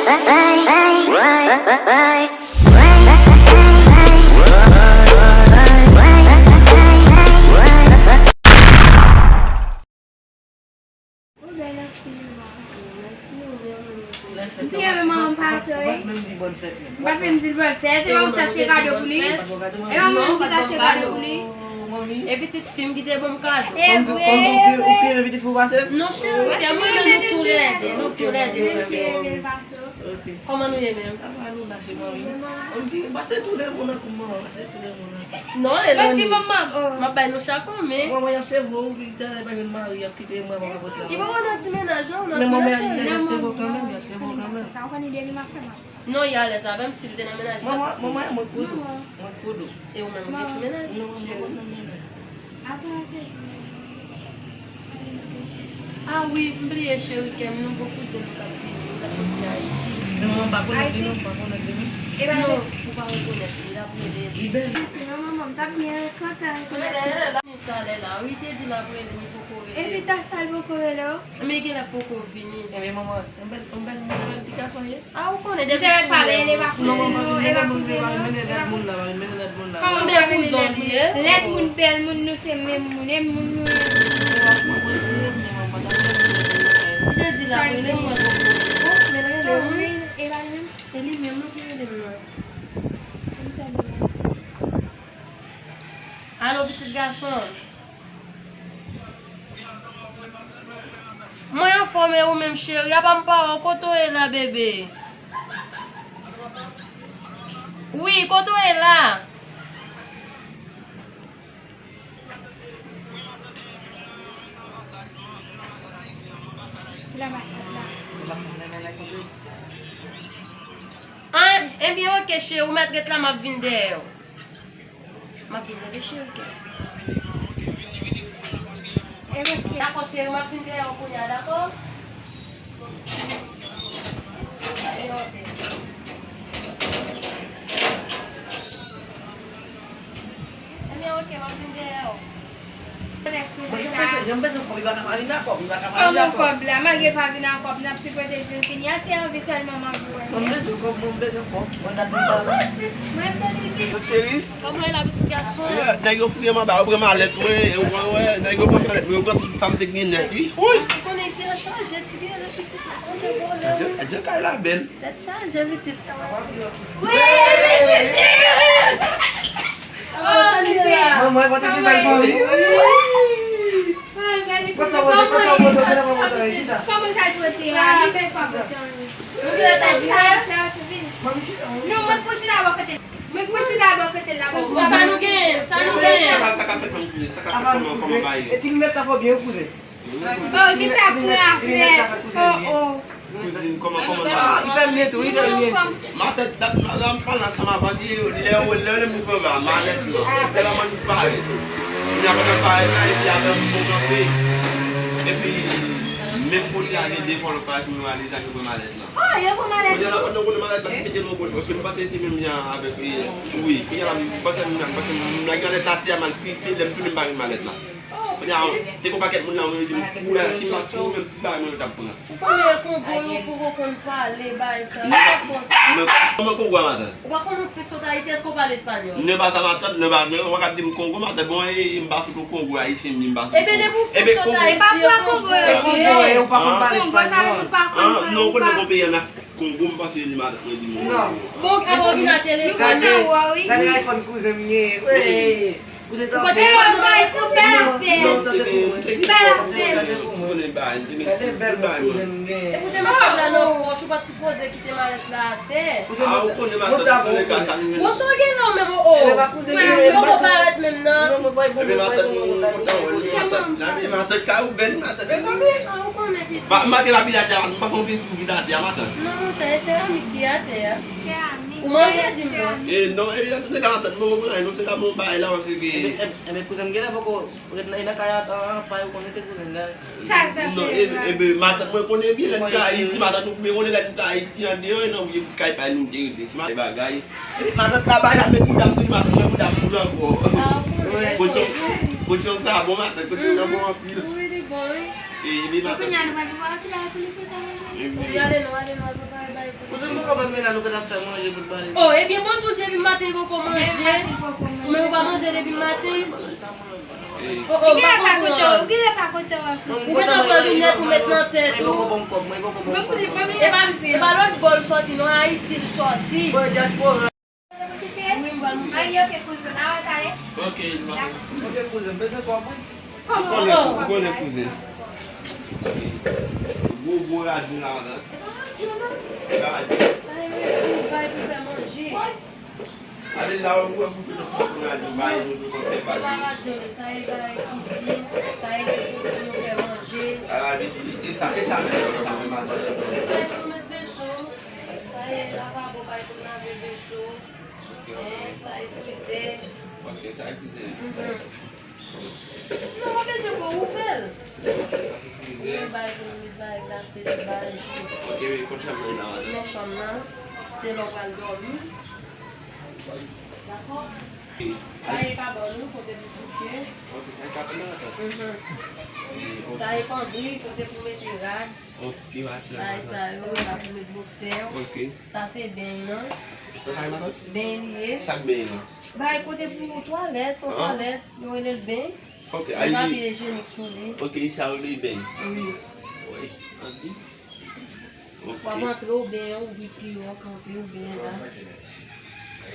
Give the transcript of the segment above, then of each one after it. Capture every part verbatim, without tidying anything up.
Ou bèl anpil, manman. Mèsi, ou menm, ou menm. M te renmen manman m pase, wi. Ou pa t menm di bòn fèt menm. M pa t menm di l bòn fèt, e manman m t achte kado pou li. E manman m ki t achte kado pou li. E pitit fi m ki te ban m kado. Kòmsi, kòmsi ou pi, ou pi renmen pitit fi w pase m? Non, cheri, m te renmen nou toulède, nou toulède. Ok. Kòman nou ye menm? Sa va, nou la, se manmi. Manmi ki pase tou lè moun nan kou manman, pase tou lè moun nan. Non, e non, m ap bay nou chak yon men. Manman, y ap sèvi w, wi, talè pa gen mari, y ap kite mwen, mwen, mwen, mwen. Li pa nan ti mennaj, non, nan ti mennaj. Men manman, y ap sèvi w kanmenm, y ap sèvi w kanmenm. Sa w konn ide li m ap fè, m ap. Non, y alèz avè m, si l te nan mennaj li. Manman, manman, mwen kodo. Mwen kodo. E ou menm, ou gen ti mennaj? Non, manman, mwen nan mennaj. Ah wi, m bliye cheri, kè m, nouvo kouzen nou k ap vini, nou t ap soti Ayiti. Men manman, m pa konèt li non, m pa konèt li non. E pa jodi. Ou pa rekonèt li, l ap rele. Li bèl. Non, manman, m t ap byen kontan rekonèt li. Talè la, wi, te di l ap rele, li poko rele. Epi dat sa l poko rele w? Men genlè poko vini. Ebyen, manman, yon bèl, yon bèl, yon bèl ti gason ye. Ah, ou konnen depi sou lè. Li pa vle, li pa kouzin nou, e pa kouzin nou. Mennen lòt moun la, mennen lòt moun la. Kòman pa mennen lòt moun? Lòt moun, bèl moun, nou se menm moun, e moun nou ye. Li te di l ap rele m, mwen poko rele. Oh, men l rele m, wi. E li menm, non, ki rele m nan. Alo, pitit gason. Mwen anfòm, e ou menm, cheri? Apa m pa wè w, kote w ye la, bebe? Wi, kote w ye la? Ki lanbasad la? Lanbasad la, men la kontre. Ah, ebyen, oke, cheri, ou mèt ret la, m ap vin dèyè w. M ap vin tande cheri kè. Dakò, cheri, m ap vin dèyè w kounye a, dakò? Ebyen, oke, m ap vin dèyè w. Mwen, jan m panse, jan m panse kòb, li pa ka pa vin a kòb, li pa ka pa vin a kòb. Kòb la, malgre pa vin a kòb, n ap sipòte l jan l fini a, se anvi sèlman m anvi wè. Mwen, m bezwen kòb, mwen, m bezwen kòb. Mwen, dat m pa. Mwen, m tande li. Cheri. Kòman w ye la, pitit gason? Nèg yo fouye m anba, yo pran malèt mwen, yo pran, wè, nèg yo pran malèt mwen, yo pran tout sa m te gen nèt, wi. Ou konnen isi an chaje, ti byen, pitit la, chanje vòlè, wi. Tèt chaje, pitit. Wi, pitit. Manman, e pa te gen bèl fanmi. Kot sa pote, kot sa pote, kot sa pote, chita. Kòman sa pote a? Li pèk pa pote anyen. Manmi, chita, manmi. Non, mwen pou chita bò kote. Mwen pou chita bò kote la. Bon, sa nou genyen, sa nou genyen. Sa ka, sa ka fèt, manmi, sa ka fèt, kòman, kòman bagay yo? E ti linèt sa fò byen, kouzen. Oh, ki ta pran afè. Oh, oh. Kouzin, kòman, kòman bagay? Ah, li fè m byen tou, li fè m byen tou. Matèt, dat, madanm pale ansanm avan, di, lè, lè, lè m rive anba, malèt lan. Tèlman li parèt. Kounye a, pandan l parèt la, epi avè m bon kanpe. Epi, menm kote a, gen de vòlò k parèt, mwen ale, sa yo pran malèt lan. Oh, yo pran malèt lan? Kounye a, pandan w konnen malèt lan, ki mete l yon kote, paske m panse se menm jan avèk, e, wi, kounye a, m panse, m panse, m nèg malèt atè a mal pise, lè m tounen, m pa jwenn malèt lan. Kounye a, te gon pakèt moun la, mwen di m, kouri a, si m pa t kouri, menm ti bagay mwen yo t ap pran. Ou konnen Kongo yo poko konn pale, bay sa, yo pa konsa. Men kòman Kongo a, matant? Ou pa konn ou fèk sot Ayiti, èske ou pale espanyòl? Ne pasa, matant, ne pa, men ou pa ka di m Kongo, matant, bon, e, e, m pa sot o Kongo, ayisyen, m di m pa sot o Kongo. Ebyen, depi ou fèk sot Ayiti, e pa pran Kongo yo ye. Kongo, e, ou pa konn pale espanyòl? Kongo, sa vle di ou pa konn pale, non, ou konnen Kongo, peyi an Afrik. Kongo, m panse li matant mwen di mwen. Non. Bon, apre w vin a telefòn nan. Gade, gade iPhone kouzen m genyen. Wi. Kouzen sa. Ou kote yo bay pou bèl afè. Non, sa se pou mwen. Bèl afè. Sa se pou mwen. Gade bèl bout kouzen m genyen. Epi w te met kòb la nan pòch, ou pa t sipoze kite malèt la atè. Kouzen, ah, ou konnen matant mwen ka sa nou. Bon, sa w gen la w menm, o, o. Ebyen, pa kouzen m genyen. Yo ko parèt menm nan. Non, mwen fè bon, mwen fè bon, mwen fè bon. Matant, matant ka ou bèl, matant, mezanmi. Ah, ou konnen. Ba, m manke lapidate a, m pa konn vin pou vidate a, matant. Non, monchè, e seramik ki atè a. Seramik. Ou manje, di m non. E non, e, antouka, matant, mwen konprann, non, se la bon bagay la, paske. Ebyen, ebyen, kouzen m genlè poko ret nan, nan kay a, an, an, pa yo konnen te kouzen m genlè. Sa, sa. Non, e, ebyen, matant, mwen konnen byen, lè nou te Ayiti, matant, nou byen konnen lè nou te Ayiti, andeyò, e nan kay pa nou te rete. Se matant bagay. Epi matant pa bay, ap met bouda m sou li, matant mwen bouda m boul ankò. Ah, ou konnen. Kochon, kochon sa bon, matant, kochon sa bon anpil. Wi, li bon, wi. E, epi matant. Kounye a nou pa gen pati la pou li pou ta manje. Wi, ale non, ale non, al prepare bagay pou li. Men la, nou pa t ap fè manje pou l bale. Oh, ebyen, bon, tout depi maten, poko manje. Ou menm ou pa manje depi maten. Oh, oh, ou pa konprann. Ou gentan pran linèt ou met nan tèt ou. E pa, e pa lòt bò l sòti, non, Ayiti l sòti. Wi, m pral montre. Ok, ok, kouzen, m bezwen kò mwen. Ou konnen, ou konnen kouzen. Gwo, gwo radyo la, matant. E pa radyo, non. E pa radyo. Sa e pou bay pou fè manje. Ale la, ou wè pou tout moun radyo, bay nou pou fè bagay. E pa radyo, men sa e bay kizin, sa e pou nou fè manje. Sa la vin, e sa, e sa menm, e sa menm, matant. Bay pou nou met veso, sa e lavabo, bay pou nou lave veso. Ok, ok. Sa e frizè. Ok, sa e frizè. Mhm. Non, pa bezwen pou ou fè l. Li bay pou li bay glase, li bay ji. Ok, men kot chanm nan ye la, matant? Men chanm nan, se lè w pral dòmi. Dakò? Ok. Sa e kabann ou, kote pou kouche. Ok, sa e kabann nan, matant? Mhm. E, ok. Sa e pandri, kote pou mete rad. Ok, matant. Sa e sa yo, la pou met boksè. Ok. Sa se beny nan. Sa, sa e, matant? Beny li ye. Sa k beny nan? Bay kote pou twalèt, pou twalèt, yo rele l beny. Ok, gen papye ijyenik sou li. Ok, sa yo rele beny. Wi. Wi, anpi. Ok. W ap antre ou beny, ou ouvri tiyo a, kanpe ou beny la.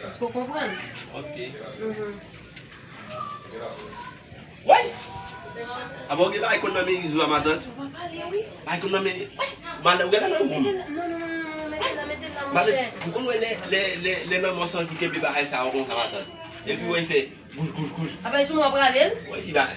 Èske w konprann? Ok. Mhm. Woy! Apa w gen bagay konn nan men Izo a, matant? Ou pa pale, wi. Bagay konn nan men, woy! Malè, ou genlè nan gonm. Mete l, non, non, non, non, non, mete l la, mete l la, monchè. Ou konn wè lè, lè, lè, lè lanmò san jou kenbe bagay sa yo konsa, matant. Epi wè l fè gouch, gouch, gouch. Apa, e sou mwen w ap rale l? Woy, li la,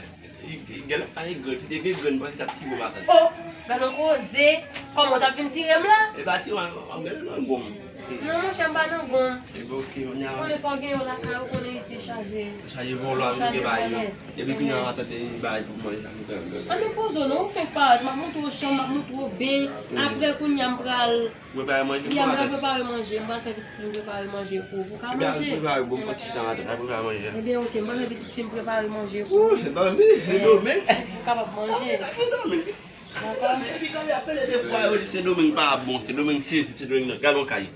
li, li genlè pa gen grenn, si te gen grenn, mwen t ap tire w, matant. Oh! Gad yon koze! Kòman w t ap vin tire m la? E pa tire w, m genlè nan gonm. Non, monchè, m pa nan gonm. Ebyen, ok, kounye a. Konnen fò w gen yo lakay ou, konnen isi chaje. Chaje vòlò, nou gen bagay yo. Depi kounye a, w ap tande bagay pou manje la, nou gen. An, men poze w non, ou fenk parèt, m ap montre w chanm, m ap montre w beny. Apre, kounye a, m pral, m pral prepare manje, m pral fè pitit fi m prepare manje pou ou, pou w ka manje. Ebyen, al prepare, bon, m pran ti jan, al prepare manje. Ebyen, ok, m pral fè pitit fi m prepare manje pou ou. Ou, se dòmi, se dòmi. Pou w kapab manje. Se dòmi. Dakò. Epi kanpe ap pede de fwa, yo di Sendomeng pa bon, Sendomeng sezi, Sendomeng nan. Gad yon kay.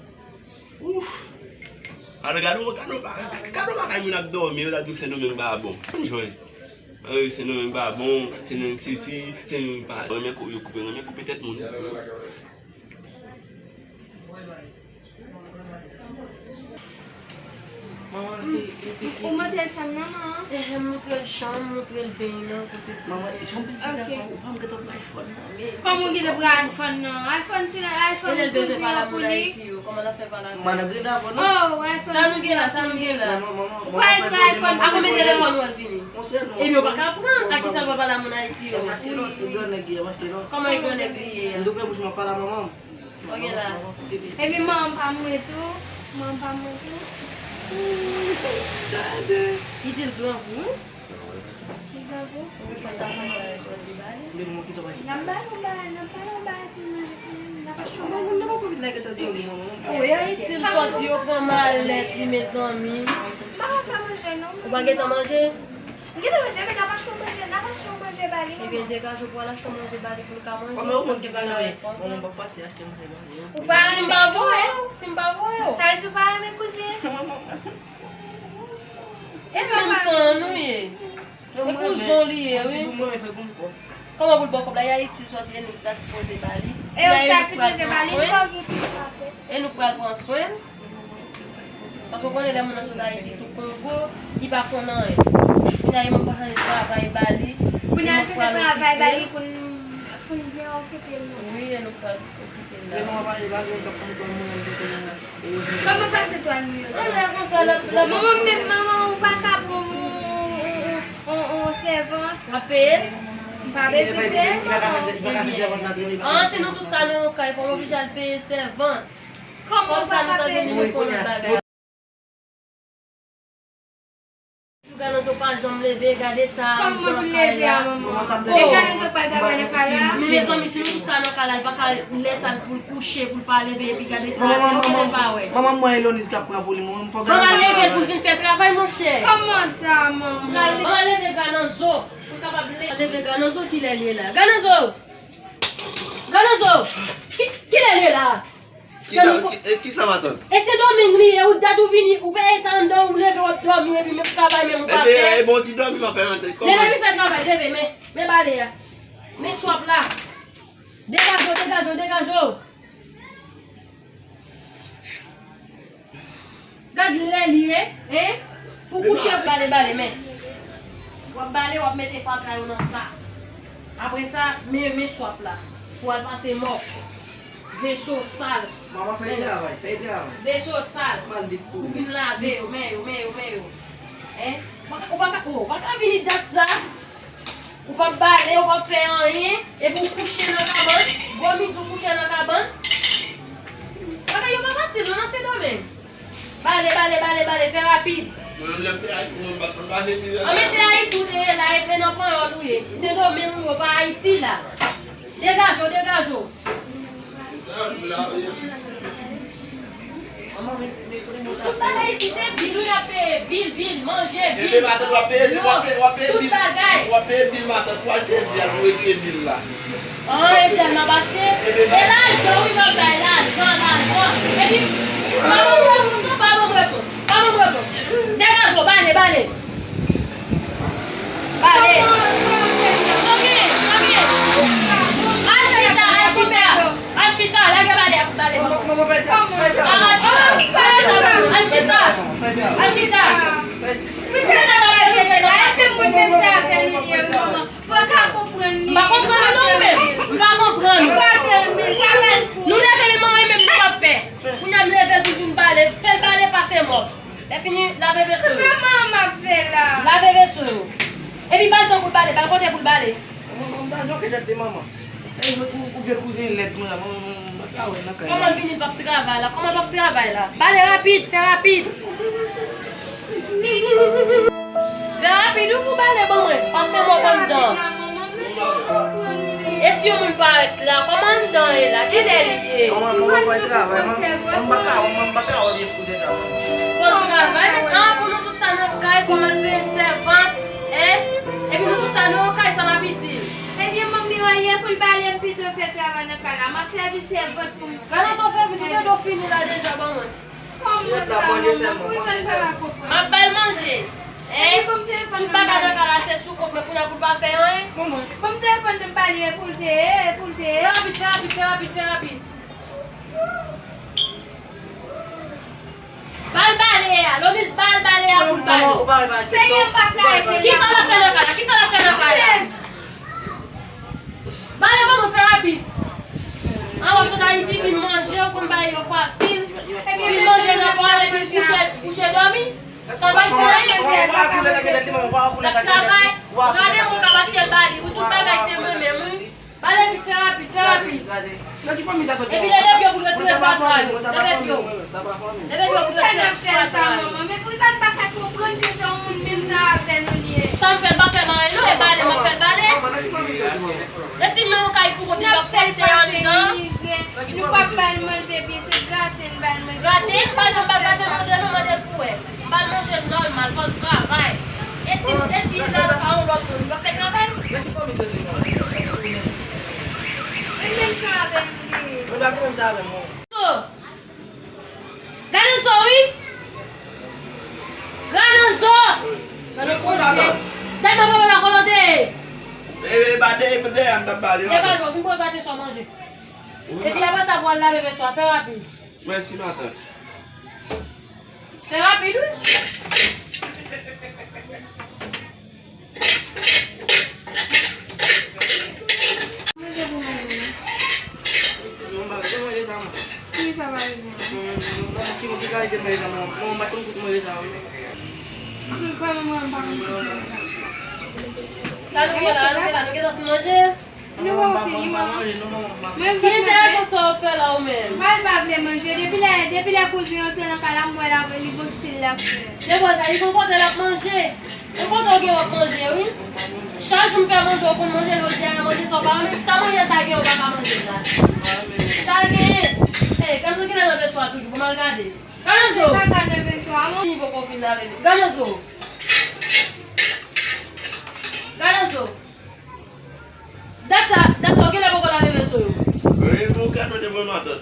Ouf. Gad, gad, gad, gad yon kay moun ap dòmi, yo la di Sendomeng pa bon. Ann jwe. Ay, Sendomeng pa bon, Sendomeng sezi, Sendomeng pa bon. Renmen kou-, yo koupe, renmen koupe tèt moun. Ou montre l chanm nan, manman? Ehe, m montre l chanm, m montre l beny nan, kote pou... Manman, e jan w vin fè gason, ou pa m gentan pran iPhone nan, men... Kòman w gentan pran iPhone nan? iPhone ti, iPhone kouzen an pou li. Kòman l ap fè pale ak... M pa nan greda ankò non. Oh, iPhone kouzen an pou li. Sa nou gen la, sa nou gen la? Manman, manman, manman, fè poze manman. A konbyen telefòn ou al vini? Ebyen, ou pa ka pran. A kisa l pral pale ak moun Ayiti yo? Wi. M achte lòt, e grannèg li ye, m achte lòt. Kòman e grannèg li ye a? M tou prè bouch mwen ap pale a manman m. Ok la. Epi manman pa mouri tou. Manman pa mouri tou. Gade. Li di l grangou, wi. Li grangou. Wi, fò l ta fè bagay pou l di bagay. N ap ba nou bagay, n ap ba nou bagay pou manje kanmenm. N ap achte yon bagay. Manman, m nan poko vin la gentan dòmi, manman. Wi, Ayiti l sòti, yo pran malèt li, mezanmi. M pa ka fè manje, non. Ou pa gentan manje? M gentan manje, men n ap achte yon manje, n ap achte yon manje ba li, manman. Ebyen, degaje w pou al achte yon manje ba li pou l ka manje, paske bagay la ret konsa. Manman, m p ap pati achte manje ba li, non. Ou pa renmen tou? Si m pa voye w, si m pa voye w. Sa vle di ou pa renmen kouzin? E menm san nou ye. E kouzon li ye, wi. Kòman pou l ba w kòb la? E Ayiti l sòti, e nou ki ta sipoze ba li. E nou ki ta sipoze ba li, nou pa gen plis pase. E nou pral pran swen l. Paske w konnen lè moun nan sot Ayiti tou Kongo, li pa konn anyen. Kounye a, e mwen k pral chèche travay ba li. Kounye a, chèche travay ba li pou n, pou n byen okipe l. Wi, e nou pral okipe l la. Kòman pase twa milyon? Anlè konsa, l ap, l ap... Manman, men manman, ou pa ka pran yon, yon, yon, yon sèvant? W ap peye l? M pa bezwen peye l, manman. An, sinon tout sa nan yon kay, fò m oblije al peye sèvant. Kòm sa nou ta vin jwenn fè lòt bagay. Jou Galanzo pa janm leve, gade eta l nan kay la. Kòman pou l leve a, manman? E Galanzo pa t ap nan kay la? Men mezanmi, si nou tout sa nan kay la, l pa ka lè sa l pou l kouche, pou l pa leve, epi gade eta l, yo genlè pa wè. Manman, mwen Eloniz k ap pran pou li, manman, fò Galanzo pa travay. Manman leve l pou l vin fè travay, monchè. Kòman sa, manman? Manman leve Galanzo, pou l kapab le-, leve Galanzo, kilè l ye la? Galanzo! Galanzo! Ki, kilè l ye la? Kisa, ki, e, kisa matant? E Sendomeng li ye, ou dat ou vini, ou peye tan anndan, ou leve, w ap dòmi, epi menm travay menm ou pa fè. Ebyen, e bon ti dòmi m ap fè matant. Leve vin fè travay, leve, men, men bale a. Men swap la. Degaje w, degaje w, degaje w. Gad lè li ye, en? Pou kouche, bale, bale, men. W ap bale, w ap mete fatra yo nan sa. Apre sa, men, men swap la. Pou al pase mòp. Veso sal. Manman, fè travay, fè travay. Veso sal. Mal di pou vin lave yo, men yo, men yo, men yo. En? Ou pa ka, ou pa ka, oh, ou pa ka vini dat sa. Ou p ap bale, ou p ap fè anyen, epi w kouche nan kabann, gwo midi w kouche nan kabann. Bagay yo pa fasil non nan Sendomeng. Bale, bale, bale, bale, fè rapid. Mwen menm lè m te Ayiti, mwen pa, mwen pa vle mizè. An, men se Ayiti w te ye la, epi nan Panyòl ou ye. Sendomeng ou yo pa Ayiti la. Degaje w, degaje w. Tout bagay isi se bil, wi, n ap peye bil, bil, manje, bil, dlo, tout bagay. W ap peye bil matant pou achte dyal, pou retire bil la. An, e dyal n ap achte. E lajan, wi, papa, e lajan, lajan. Epi, pa ban m repons non, pa ban m repons. Pa ban m repons. Degaje w, bale, bale. Bale. Soke, soke. Al chita, al chita. Al chita, lage bale a pou bale ban mwen. Al chita, al chita, al chita. Al chita. Misye nan ap rele la. Epi moun menm jan avè nou ye, wi, manman. Fò w ka konprann li. M pa konprann nou menm. M pa konprann nou. Nou leve li manman menm nou p ap fè. Kounye a m leve l pou vin bale. Fè l bale pase mòp. Lè fini, lave veso yo. Sa manman ap fè la? Lave veso yo. Epi ba l tan pou l bale, ba l kote pou l bale. Manman, m ta jòke tèt de manman. Ey, mwen pou, pou vye kouzen lèd mwen la, manman, mwen, mwen pa ka wè nan kay la. Kòman l vini l p ap travay la? Kòman l p ap travay la? Bale rapid, fè rapid. Fè rapid wi pou bale ban mwen. Pase mòp anndan. E si yon moun parèt la, kòman anndan ye la? Kilè li ye? Kòman, kòman fè travay? Mwen, mwen pa ka, mwen pa ka wè vye kouzen sa, mwen. Fò l travay, men, an, pou nou tout sa nan kay, fò m al peye sèvant, en? Epi nou tout sa nou nan kay, sa m ap itil. Ebyen, manmi, olye pou l bale, m pito fè travay nan kay la. M ap sèvi sèvant pou m. Gade sa w fè, pitit, ou te do fini la deja, ban mwen. Kòman sa, manman? Pou sa, sa pa konprann. M ap ba l manje. En? Tout bagay nan kay la se sou kòk, men kounye a pou l pa fè anyen. Ban m telefòn nan, m ba li, e pou l te ye, e pou l te ye. Fè rapid, fè rapid, fè rapid, fè rapid. Ba l bale a, Lonis, ba l bale a pou l bale. Kisa l ap fè nan kay la? Kisa l ap fè nan kay la? Bale ban mwen, fè rapid. An, w ap sot Ayiti vin manje, ou konn bagay yo fasil. Vin manje nan pwal epi kouche, kouche dòmi. Sa pa fè anyen. L ap travay. Gade moun k ap achte l ba li. Wi, tout bagay se mwen menm, wi. Bale vit, fè rapid, fè rapid. Epi leve pye w pou l retire fatra yo. Leve pye w. Leve pye w pou l retire fatra yo. Manman, men pou sa n pa ka konprann ke se yon moun menm jan avè nou li ye? Sa m fè l pa fè l anyen non, e bale m ap fè l bale. E si l nan yon kay pou kont li, l ap fè l te anndan. Nou p ap ba l manje byen, se graten n ba l manje. Graten? M pa janm ba l graten manje non, mande l pou wè. M ba l manje nòmal, fò l travay. E si, e si l al ka yon lòt moun, l ap fè travay? Li menm jan avè m li ye. Mwen pa gen menm sa avè m non. Gade zo wi. Gade zo. Gade kote. Tèlman mwen la kote. E, e, ba de, e, dèyè m t ap pale. Degaje w, vin pran graten sa w manje. Epi apre sa, pou al lave veso a, fè rapid. Mèsi, matant. Fè rapid, wi. Manje pou manje. Non, m pa vle manje sa, mwen. Poukisa w pa vle manje? Non, non, non, ki, ki kalite manje sa, mwen? Mwen, mwen pa t konn goute manje sa, wi. Vrèman, mwen, m pa konn goute manje sa. Sa nou ye la, nou ye la, nou gentan fin manje? Nou poko fini, manman. Ki enteresan sa w ap fè la ou menm? Mwen pa vle manje. Depi lè, depi lè kouzen an te nan kay la, m wè l ap, li gon stil l ap fè. Depi sa, li gon kote l ap manje. Gon kote w gen w ap manje, wi. Chak jou m fè manje, w konn manje, jodi a manje sa w pa renmen. Sa manje sa gen w pa ka manje la? Sa genyen? Ey, gade kilè nan veso a toujou, pou m al gade. Gade zo. Li poko fin lave. Gade zo. Gade zo. Dat sa, dat sa, ou genlè poko lave veso yo. Wi, nou ka mete pou matant.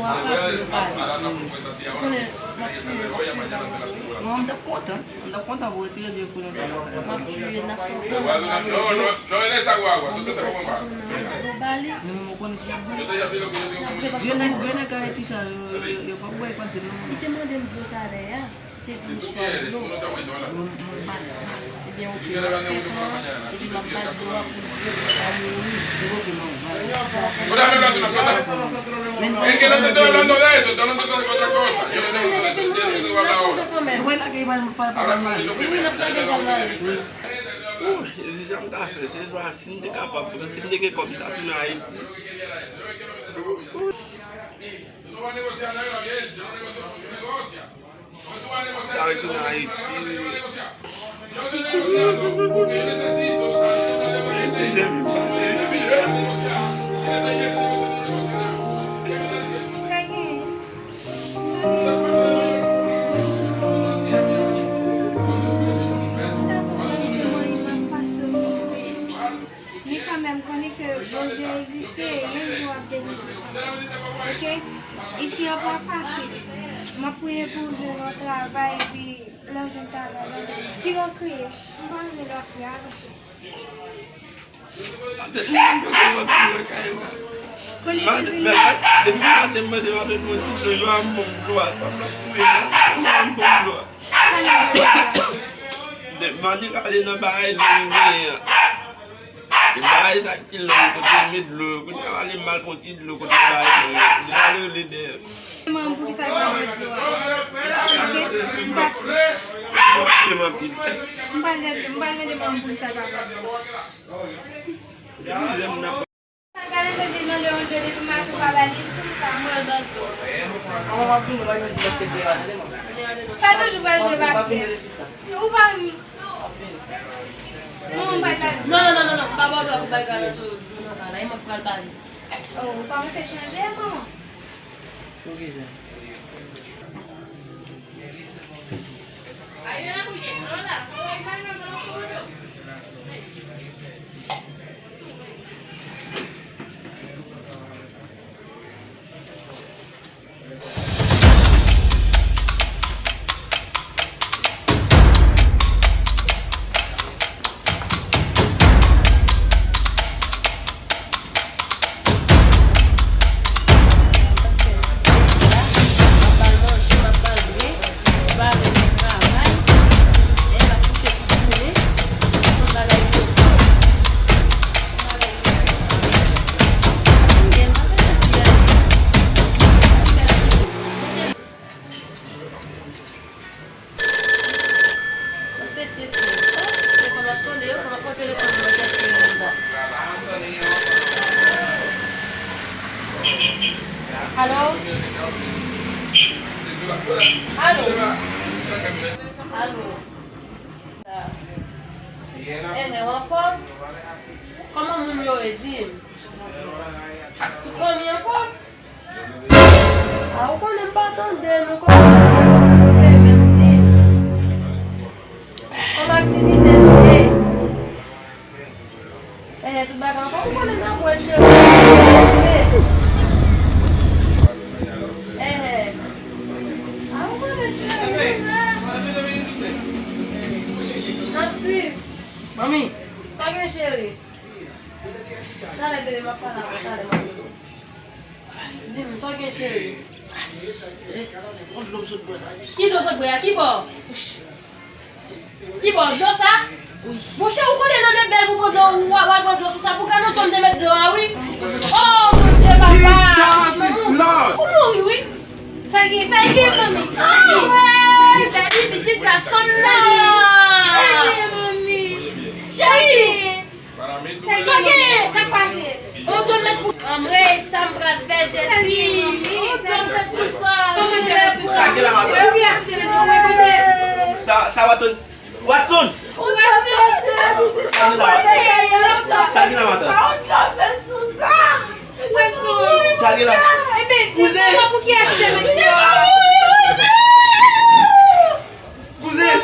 w ap pase, yo pa di. Ou konnen, m ap tiye, m ap tiye. Mwen, m t ap kontan. M t ap kontan pou retire vye koulè sa yo. M ap tiye, n ap fè w konn. Yo ba li. Vye nèg, vye nèg Ayiti sa yo, yo, yo, yo p ap bwè fasil non. Li te mande m dlo talè a. Li te di m swa dlo. Mwen, mwen ba l, ba l. Ebyen, oke, m ap fè tan an, epi m ap ba l dlo a pou l bwè, pou l pa mouri. Epi, oke, mwen ba l. Mwen lage, mwen pa, pa, pa, pa. Wi, n ap lage egalman. Wi. Ooh, Jezi, sa m ta fè? Se swa, si m te kapab, si m te gen kòb, m ta tounen Ayiti. Ooh. M ta retounen Ayiti. Sa gen, sa gen, sa gen. M ta konprann ke mwen, m ap pase yon ti Men kanmenm, konnen ke Bondye egziste, e yon jou w ap delivre kanmenm. Oke? Isi an pa fasil. M ap priye pou w jwenn yon travay, epi lè w jwenn travay la, pi w ap kriye. M pa vle lè w ap kriye, avanse. Konnen Jezi nan. Depi maten, m mande m ap jwenn yon ti dlo, yo a m bon dlo a. Sa m ap kriye la, yo a m bon dlo a. Mande ale nan bagay dlo m genyen an. E bagay sa ki long kote yo met dlo yo. Kounye a ale m al pran ti dlo kote yo bay dlo yo. Li al rele dèyè. Mwen, poukisa l pa mèt dlo a? Oke? M pa, m pa, m pa mande, m pa mande mwen poukisa l pa mèt dlo a. Gade, se di mande yon dlo depi maten pa ba li, poukisa m pral ba l dlo? Sa toujou pral jwe baskèt. Ou pa Non, non, non, non, non. M pa ba w dwa pou bay galanti w nan kay la. E mwen k pral ba li. Oh, ou kòmanse chanje, manman? Poukisa? Alo. Alo. Enhen, w anfòm? Kòman moun yo ye, di m? Tout fanmi anfòm? A, ou konnen m pa tande nou, kòman nou ye, di m. Kòman aktivite nou ye? Enhen, tout bagay anfòm, ou konnen n ap wè cheri. Enhen. A, ou konnen cheri, n ap swiv. Manmi. Sa gen cheri? Talè bebe, m ap pale avè w, talè, manmi. Di m, sa w gen, cheri? Ki dlo w sot bwè la? Ki dlo w sot bwè a? Ki bò? Ki bò? Dlo sa? Monchè, ou konnen nan Lebèl pou pran dlo, ou a pral pran dlo sou sa. Pou gade nan zòn te met dlo a, wi. Oh, mon Dieu, papa. Ou mouri, wi. Sa gen, sa gen, manmi? Sa gen. Gade pitit gason m nan. Sa gen, manmi? Cheri. Sa gen? Sa k pase? On dlo met pou. Anmwey, sa m pral fè, Jezi. On dlo met sou sa. Sa gen la, madanm? Sa, sa, Watson. Watson! Sa gen la, madanm? Sa gen la, madanm? Sa gen la. Kouzen! Kouzen! Kouzen! Kouzen! Kouzen!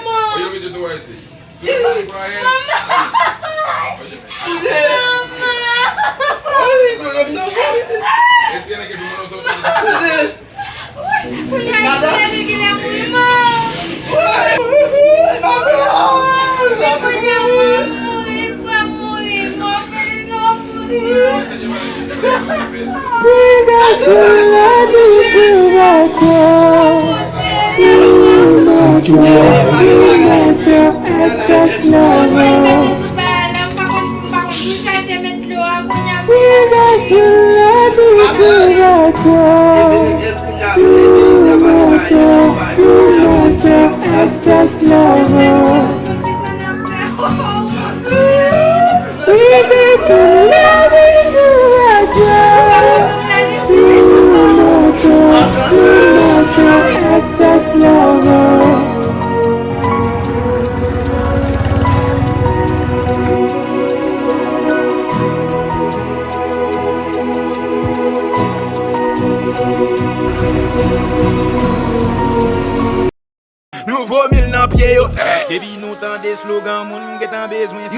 Madan! Priye sou lòd li tou, Bondye. Tou Bondye, tou Bondye, excess love. Priye sou lòd li tou, Bondye. Tou Bondye, tou Bondye, excess love. Nou vomi l nan pye yo. Depi nou tande slogan, moun gentan bezwen fè.